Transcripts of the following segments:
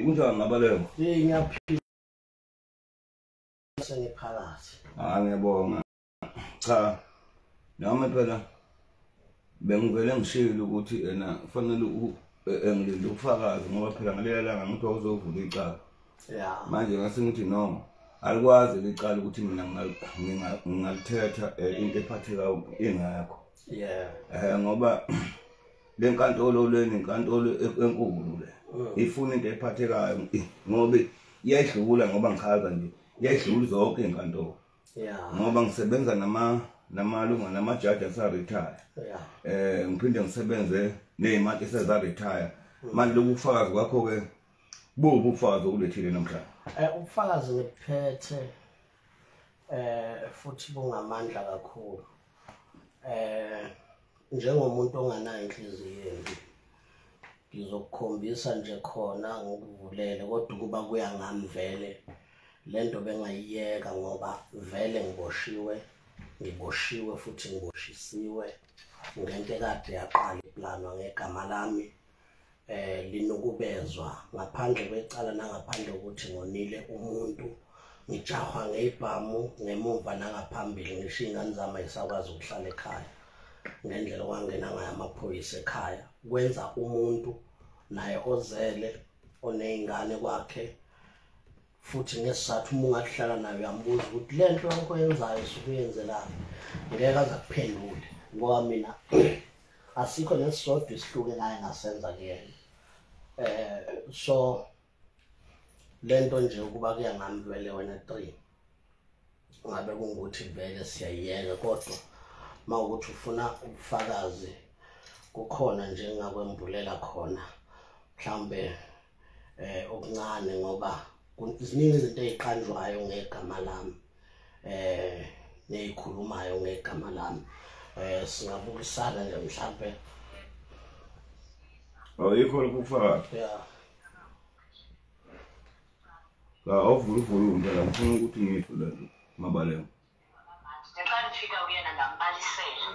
Kunjani Mabaleko? Hey, ngiyaphila, sengiphakathi. Ah, ngiyabonga. Cha. Nami phela bengivele ngishilo ukuthi ena kufanele engilinde ubufakazi ngoba phela ngaleya langa ngithi wawuzovula icala. Yeah. Manje ngase ngithi no, alikwazi licala ukuthi mina ngingalithetha into ephathekayo ingakho. Yeah. Ngoba le nkantolo leni inkantolo enkulu le. Ifuna into ephathekayo ngoba iyayidlula, ngoba ngichaza nje iyayidlula zonke inkantolo. Yeah. Ngoba ngisebenza namalunga namajaji asa-retire. Yeah. Ngiphinde ngisebenze nezimantshi eseza-retire. Manje lokhu ubufakazi kwakho ke bubu ubufakazi okulethile namhlanje. Ubufakazi ngiphethe futhi bungamandla kakhulu. Njengomuntu onganayo inhliziyo embi ngizokukhombisa nje khona ngokuvulele, kodwa ukuba kuya ngami vele lento bengayiyeka ngoba vele ngiboshiwe futhi ngiboshisiwe ngento ekade yaqala iplanwa ngegama lami linukubezwa ngaphandle kwecala nangaphandle ukuthi ngonile umuntu, ngijahwa ngebhamu ngemuva nangaphambili, ngisho iy'ngane zami ayisakwazi ukuhlala ekhaya ngendlela okwangena ngayo amaphoyisa ekhaya. Kwenza umuntu naye ozele oney'ngane kwakhe, futhi ngesizathu uma ungahlala naye uyambuza ukuthi le nto yonke oyenzayo usuke uyenzelani, ngeke aze akuphendule ngoba mina asikho nesisodwa isihluke ngaye ngasenza kuyena. So lento nje ukuba kuya ngami vele wena 3 ngabe kungukuthi vele siyayiyeka, kodwa mawukuthi ufuna ubufakazi kukhona nje engakwembulela khona mhlambe okuncane, ngoba ziningi izinto eziqanjwayo ngegama lami nezikhulumayo ngegama lami. Singabukisana nje mhlambe. Ayikho lokho ubufakazi. Yeah. La awuvula uvula impela ngifuna ukuthi ngiyisho le nto Mabaleko. Ngiqala ngifika kuyena ngambalisela.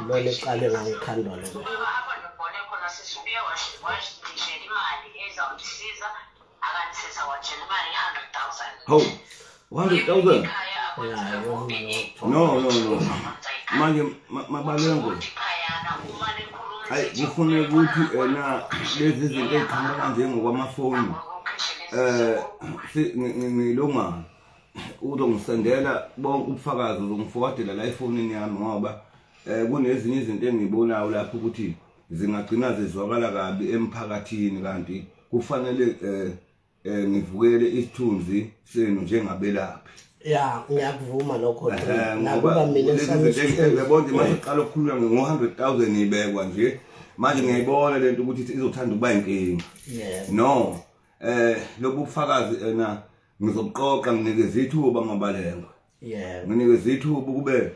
Lona eqale ngangikhandwa lona. Apho ndibhone khona sisuke washidishela imali ezawundisiza, akandisiza wajela imali i-100,000. Hawu, 100,000? Yeah, No, no, no. Manje Mabaleko. Hayi, kufuneka ukuthi ena lezi zinto eziqhamuka njengokwamafoni ngilonga uzongisendela bonke ubufakazi, uzongifowadela la efonini yami ngoba kunezinye izinto engiyibonayo lapho ukuthi zingagcina zizwakala kabi emphakathini, kanti kufanele ngivukele isithunzi senu njengabelaphi. Ya, ngiyakuvuma lokho. Ngoba Nakuba mina yabona nje mase uqala ukukhuluma ngo-100,000 ibekwa nje manje ngiyayibona lento ukuthi izothanda ukuba inkinga. Yeah. No, lobu bufakazi ena ngizobuqoqa nginikeze ithuba Mabaleko. Yeah. Nginikeze ithuba ukube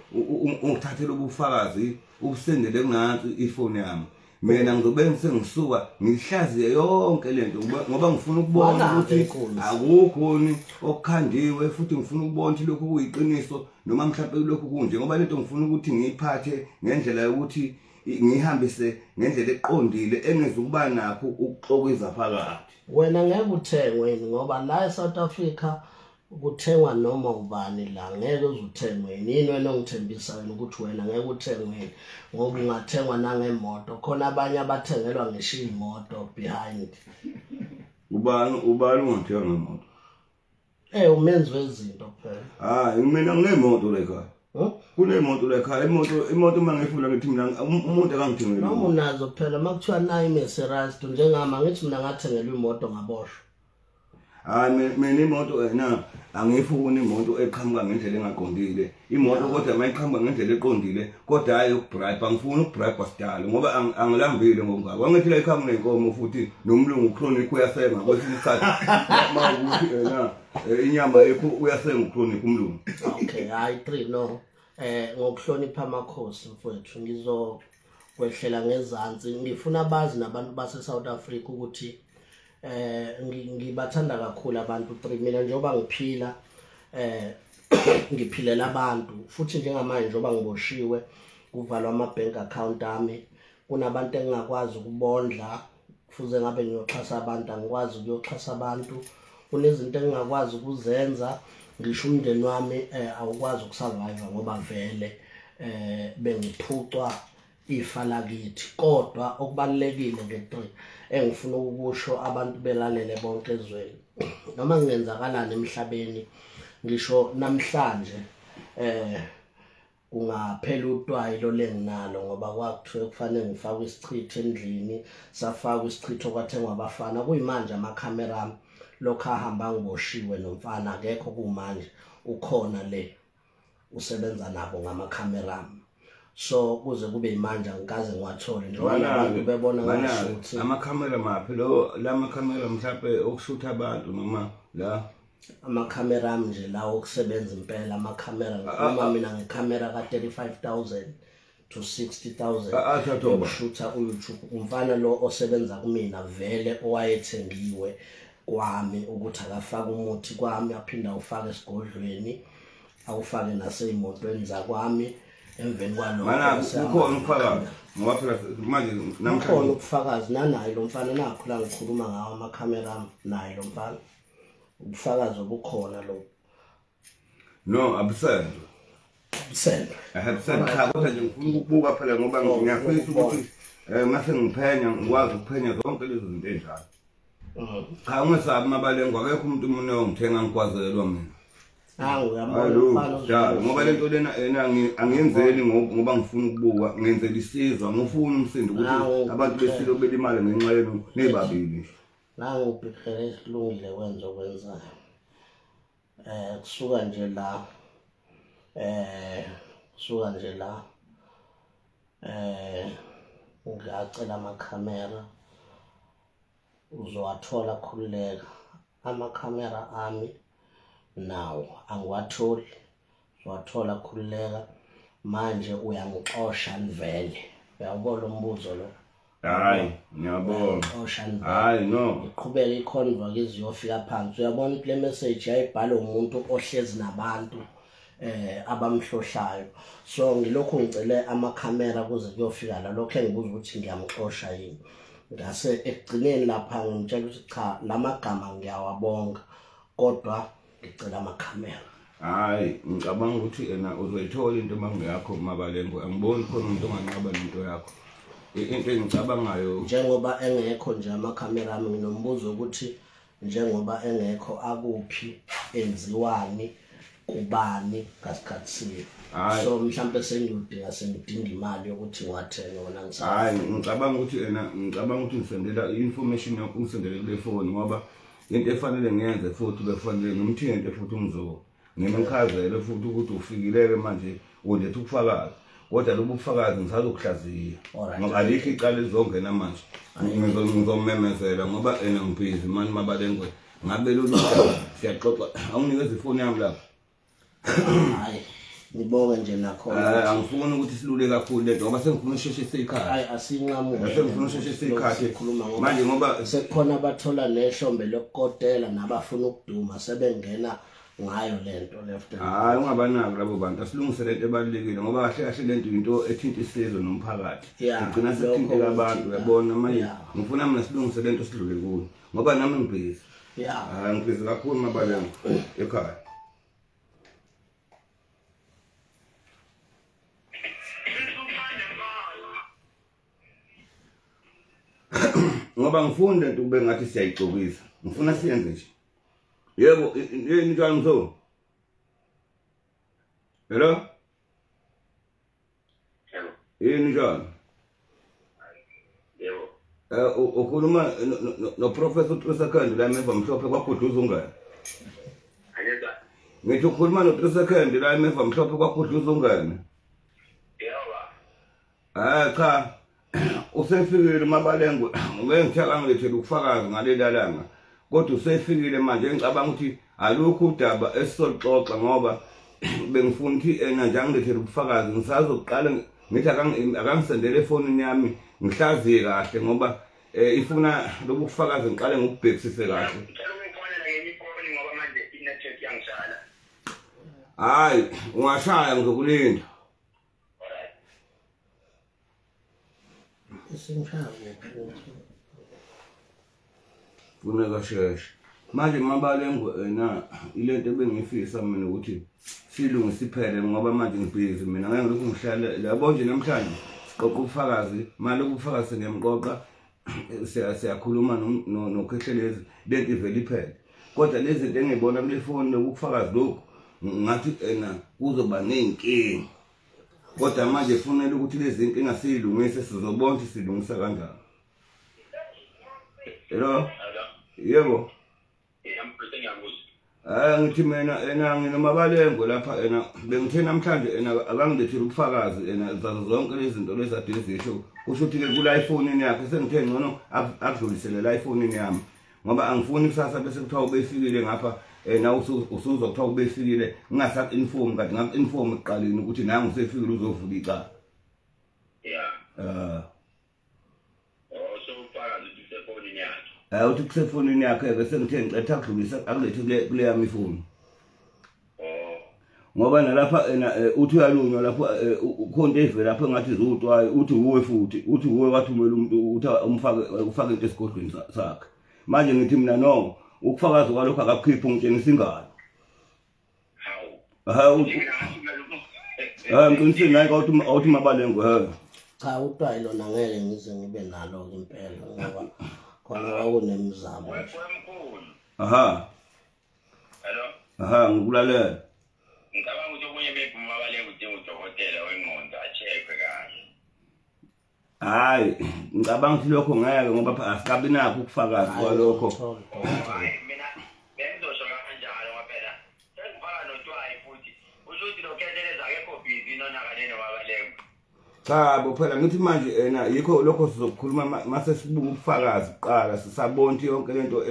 ungithathele ubufakazi ubusendele kunansi ifoni yami. Mina ngizobe sengisuka ngihlaziye yonke lento ngoba ngifuna ukubona ukuthi akukhoni okukhandiwe, futhi ngifuna ukubona ukuthi lokhu kuyiqiniso noma mhlawumbe lokhu kunje, ngoba lento ngifuna ukuthi ngiyiphathe ngendlela yokuthi ngihambise ngendlela eqondile engezukuba nakho ukuxokiza phakathi. Wena ngeke uthengwe ngoba la eSouth Africa kuthengwa noma ubani, la ngeke uzuthengwe. Yini wena ongithembisa wena ukuthi wena ngeke uthengwe ngoba ungathengwa nangemoto? Khona abanye abathengelwa ngisho imoto behind. Ubani ungathenga ngemoto? Umenzi wezinto phela. Hayi, mina nginemoto la ekhaya. Kunemoto la ekhaya, imoto uma ngifuna ngithi mina umuntu akangithengeli. Noma unazo phela, makuthiwa nayi iMercedes njengami, angithi mina ngathengelwa imoto ngaboshwa. Hayi, mina imoto ena angifuni imoto eqhamuka ngendlela engaqondile. Imoto kodwa mayiqhamuka ngendlela eqondile, kodwa hayi ukubribe, angifuni ukubribe sidalo ngoba angilambile ngokungako. Angithi la ekhaya kunenkomo futhi nomlungu uChronic uyasenga kwesinye isikhathi. Mawukuthi ena inyama ekho uyasenga uChronic umlungu. Okay, hayi 3 no. Ngokuhlonipha amakhosi mfowethu ngizokwehlela ngezansi. Ngifuna bazi nabantu base South Africa ukuthi ngibathanda kakhulu abantu 3. Mina njengoba ngiphila ngiphilela abantu, futhi njengamanje njengoba ngiboshiwe kuvalwa ama bank account ami, kunabantu engingakwazi ukubondla, Kufuze ngabe ngiyoxhasa abantu, angikwazi ukuyoxhasa abantu. Kunezinto engingakwazi ukuzenza, ngisho umndeni wami awukwazi ukusurvive ngoba vele bengiphucwa ifa lakithi. Kodwa okubalulekile nge-3 engifuna ukukusho abantu belalele bonke ezweni, noma kungenzakalani emhlabeni, ngisho namhlanje kungaphela utwayi lo lenginalo, ngoba kwakuthiwe kufanele ngifake isichitho endlini, safakwa isichitho kwathengwa abafana. Kuyimanje amakhamera lokho ahamba ngiboshiwe nomfana akekho kumanje, ukhona le usebenza nabo ngamakhamera. So kuze kube imanje angikaze ngiwathole njengoba abantu bebona ngashuthi amakhamera maphi lo lamakhamera mhlawumbe okushutha abantu noma la amakhamera ami nje lawo okusebenza impela amakhamera. Ngikhuluma mina ngekhamera ka-35,000 to 60,000 yokushutha uYouTube. Umfana lo osebenza kumina vele owayethengiwe kwami ukuthi akafake umuthi kwami, aphinde awufake esigodlweni, awufake nasey'motweni zakwami. Emveni kwalokho kukhona ubufakazi, ngoba phela manje namhlanje kukhona ubufakazi nanaye lo mfana nakho la ngikhuluma ngawo amakhamera naye lo mfana, ubufakazi obukhona lo. No, abusendwe abusendwe. Cha, kodwa nje ngifuna ukubuka phela ngoba ngiyafisa ukuthi mase ngiphenya ngikwazi ukuphenya zonke lezo zinto enjalo. Cha, ungesabi Mabalengwe, akekho umuntu umuntu ongithenga ngikwazelwa mina. Ngoba lento lena angiyenzeli ngoba ngifuna ukubuka, ngenzela isizwe, angifuni umsindo ukuthi abantu besilo belimale ngenxa yenu nebabili nje. Nangu ubhekele silungile wenza okwenzayo. Kusuka nje la kusuka nje la ngiyacela amakhamera uzowathola, khululeka. Amakhamera ami nawo angiwatholi, uzowathola, khululeka. Manje uyangixosha nivele, uyawubona umbuzo lo? Hayi, ngiyabona. Hayi, no. Iqhubeka ikhonva kiziyofika phansi. Uyabona le message yayibhalwe umuntu ohlezi nabantu abamhlohlayo. So ngilokhu ngicele amakhamera kuze kuyofika la, lokho engibuza ukuthi ngiyamxosha yini. Ngase ekugcineni lapha ngimtshela ukuthi cha, lamagama ngiyawabonga kodwa ngicela amakhamera. Hayi, ngicabanga ukuthi yena uzoyithola into mangeyakho Mabalengwe. Angiboni khona umuntu onganqaba nento yakho. Into engicabangayo njengoba engekho nje amakhamera ami, nginombuzo ukuthi njengoba engekho akuphi, enziwani, kubani ngasikhathi sini. So mhlambe sengiyodinga sengidinga imali yokuthi ngiwathenge wona ngisaba. Hayi, ngicabanga ukuthi yena, ngicabanga ukuthi ngisendela i-information yakho, ungisendele kule phone, ngoba into efanele ngiyenze futhi befanele ngimthinte futhi umzukulu, ngimchazele futhi ukuthi ufikileke manje uletha ubufakazi. Kodwa lobu bufakazi ngisazokuhlaziya ngoba alikho icala elizongena manje. Ngizomemezela ngoba ena ngibhizi mani Mabalengwe. Ngabe lolu daba siyaxoxa, awunginikeze ifoni yami lapha. Hayi, ngibonge nje nakhona. Angifuni ukuthi silule kakhulu lento ngoba sengifuna usheshise ikhathi. Hayi, asinqamuke. Sengifuna usheshise ikhathi manje ngoba sekukhona abathola nehlombe lokukotela nabafuna ukuduma sebengena ngayo lento left. Hayi, ungabanaki labo bantu, asilungise lento ebalulekile ngoba kahle kahle lento into ethinta isizwe nomphakathi. Igcina sethinteka abantu, uyabona manje. Ngifuna mina silungise lento sidlule kuyo ngoba nami ngibhizi. Hayi, ngibhizi kakhulu Mabalengwe ekhaya. Ngoba ngifunda into kube ngathi siyayixokisa, ngifuna siyenze nje. Yebo, yini njani mzo? Hello? Hello. Yini njani? Yebo. Ukhuluma no Professor Trisakandi la emeva mhlophe kwaGudluza ungane. Angizwa. Ngithi ukhuluma no Trisakandi la emeva mhlophe kwaGudluza ungane. Yebo. Ah, cha. Usefikile Mabalengwe, ngeke ngilethele ubufakazi ngaleli langa. Kodwa usefikile manje, ngicabanga ukuthi alukho udaba esizoxoxa ngoba bengifuna ukuthi ena nje angilethele ubufakazi. Ngisazoqala ngithi akangisendele efonini yami ngihlaziye kahle ngoba ifuna lobu bufakazi ngiqale ngokubhekisise kahle. Ngicela ungifonele ngenye ifoni ngoba manje i-network iyangishaya. Hayi, ungashaya ngizokulinda. Isimshaya kuphi? Funeka sheshe. Manje Mabalengwe na ilento ebengifisa mina ukuthi silungise iphele ngoba manje ngibhizi mina ngeke ngilokhu ngihlale yabo nje namhlanje siqoqa ubufakazi manje ubufakazi ngiyamqoqa siyakhuluma noKhehlelezi lento ivele iphele kodwa lezi zinto engibona kule foni lokufakazi lokhu ngathi ena kuzoba ney'nkinga kodwa manje kufanele ukuthi lezi zinkinga siyilungise sizobona ukuthi silungisa kanjani. Hello? Yebo. Ngithi mina ena nginoMabalengwe lapha ena bengithe namhlanje ena akangilethele ubufakazi ena zazo zonke lezi zinto lezi ade zisho kusho ukuthi ke kula iPhone yakhe sengithe ngcono akudlulisele la iPhone yami ngoba angifuni kusasa bese kuthiwa ubefikile ngapha ena usuzwa kuthiwa ubefikile ngingasa inform kanti ngaku inform ekuqaleni ukuthi nangu usefikile uzovula icala. Yeah. Uthi kusefonini yakhe bese ngithe ngicela akudlulisa akulethe kule yami ifoni. Ngoba nalapha ena uthi uyalunywa lapho ukhonto evela lapho engathi zutwayo uthi uwe futhi uthi uwe wathumela umuntu uthi umfake ufake into esigodlweni sakhe. Manje ngithi mina no ukufakaza kwalokho akakukhiphi ungitshengisa ingalo. Hawu. Hawu. Ngiqinisile naye awuthi Mabalengwe. Cha utwayi lona ngeke ngize ngibe nalo impela ngoba khona kwakunemizamo nje. Aha. Hello. Aha, ngikulalela. Ngicabanga ukuthi okunye maybe uMabalengwe udinga udokotela wengqondo a-check-we kahle. Hayi, ngicabanga ukuthi lokho ngeke ngoba asikabi nakho ukufakazi kwalokho. Hayi mina bengizosho kanjalo ngoba phela sengifaka notwayi futhi usho ukuthi lo Khehlelezi akekho busy nonakale noMabalengwe. Cha bo phela ngithi manje ena yikho lokho sizokukhuluma mase sibuka ubufakazi kuqala sisabona ukuthi yonke lento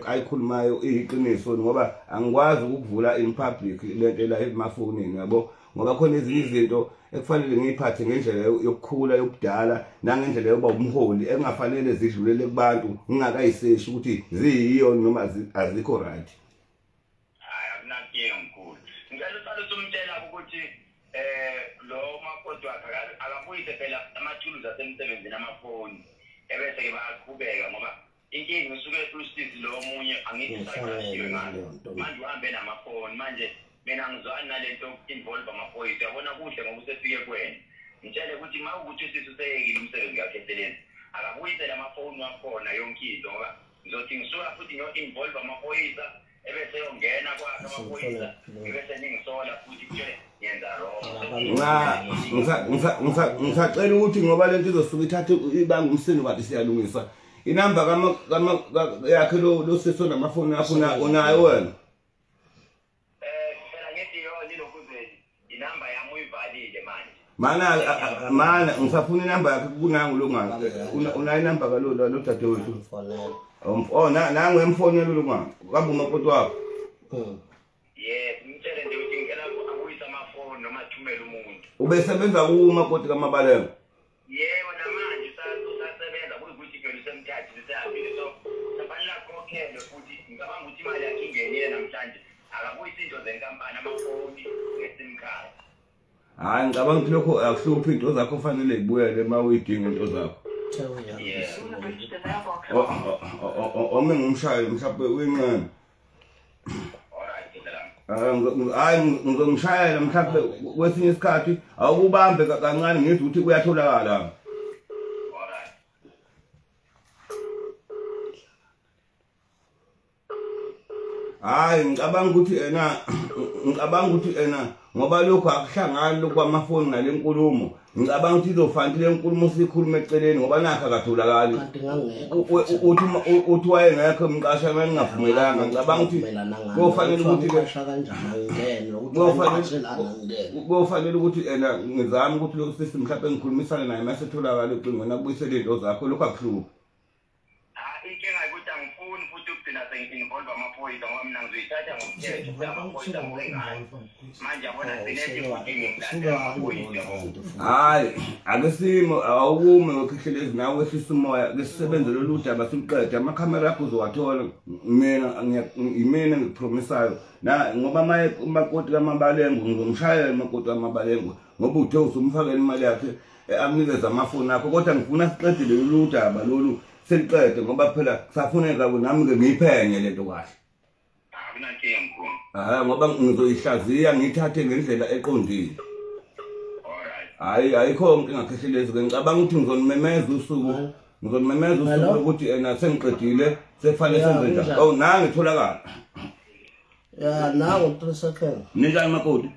ayikhulumayo iyiqiniso ngoba angikwazi ukuvula in public lento la emafonini yabo ngoba khona ezinye izinto ekufanele ngiyiphathe ngendlela yokukhula yobudala nangendlela yokuba umholi engafanele zidlulele kubantu ngingakayiseshi ukuthi ziyiyo noma azikho right. Hayi akunankinga mkhulu. Ngicela uqale usumtshela ukuthi lo makoti wakhe akabuyise phela amathuluzi asemsebenzini amafoni ebese ke bayaqhubeka ngoba inkinga usuke usisi lo omunye angithi usaqashiwe manje uhambe namafoni manje mina ngizwani nalento involve amaphoyisa uyabona kuhle ngoba usefike kuwena ngitshele ukuthi uma ukuthi usisi useyekile umsebenzi kaKhehlelezi akabuyisele amafoni wakhona yonke into ngoba ngizothi ngisuka futhi ngiyo-involve amaphoyisa ebese yongena kwakhe amaphoyisa ebese ningisola futhi kutshele ngenza wrong. Ngisacela ukuthi ngoba lento izosuka ithathe ibanga umsindo kanti siyalungisa inamba yakhe lo sisi onamafoni akho unayo wena? Phela ngithi yona ilokuzeni inamba yami uyivalile manje. Mana ngisafuna inamba yakhe kunangu longani unayo inamba kalo lo dadewethu? Oh nangu emfonela longani kambe umakoti wakho? Yes, ngitshele nje ukuthi ngicela akuyise amafoni noma athumele umuntu. Ubesebenza kumakoti kaMabalengwe? Yebo namanje usasebenza kuyikuthi phela usemthathe usehambile so safanele akhokhelwe futhi ngicabanga ukuthi imali yakhe ingenile namhlanje akabuyise into zenkampani amafoni nge-SIM card. Hayi ngicabanga ukuthi lokho akuhluphi into zakho kufanele zibuyele uma uyidinga into zakho. Ome ngumshayo mhlawumbe uyincane. Hayi ngizongishayela mhlawumbe kwesinye isikhathi awukubambe kancane ngizwe ukuthi uyatholakala. Hayi ngicabanga ukuthi ena ngoba lokho akuhlangani lokhu kwamafoni nale nkulumo ngicabanga ukuthi izofanele le nkulumo sikhulume eceleni ngoba nakho akatholakali. Uthi wayengekho emqasha ngingavumelanga ngicabanga ukuthi kuyofanele ukuthi kuyofanele ukuthi ena ngizame ukuthi lokhu sisi mhlawumbe ngikhulumisane naye mase etholakala ucingweni akubuyisele izinto zakho lokhu akuhluphi. Inkinga ukuthi angifuni futhi ukugcina sengi-involve amaphoyisa ngoba mina ngizoyithatha ngomthetho amaphoyisa manje yabona sinethi futhi ngilandela amaphoyisa. Hayi ake simo awukume ngoKhehlelezi nawe wehlisa umoya ke sisebenze lolu daba siluqede amakhamera akho uzowathola mina imina ngikupromisayo na ngoba maye umakoti kaMabalengwe ngizomshayela umakoti kaMabalengwe ngoba uthe usumfakela imali yakhe akunikeze amafoni akho kodwa ngifuna siqede lolu daba lolu seliqede ngoba phela kusafuneka nami-ke ngiyiphenye lento kahle. Akunankinga mkhulu. Hhayi, ngoba ngizoyihlaziya ngiyithathe ngendlela eqondile. Alright. Hhayi, ayikho inkinga Khehlelezi-ke, ngicabanga ukuthi ngizonimemeza usuku, ngizonimemeza usuku Hello? lokuthi ena sengiqedile sekufanele Ya, senze njani. kunjani? Oh, nange itholakala. Ya, nangu 3 seconds. Ninjani makoti?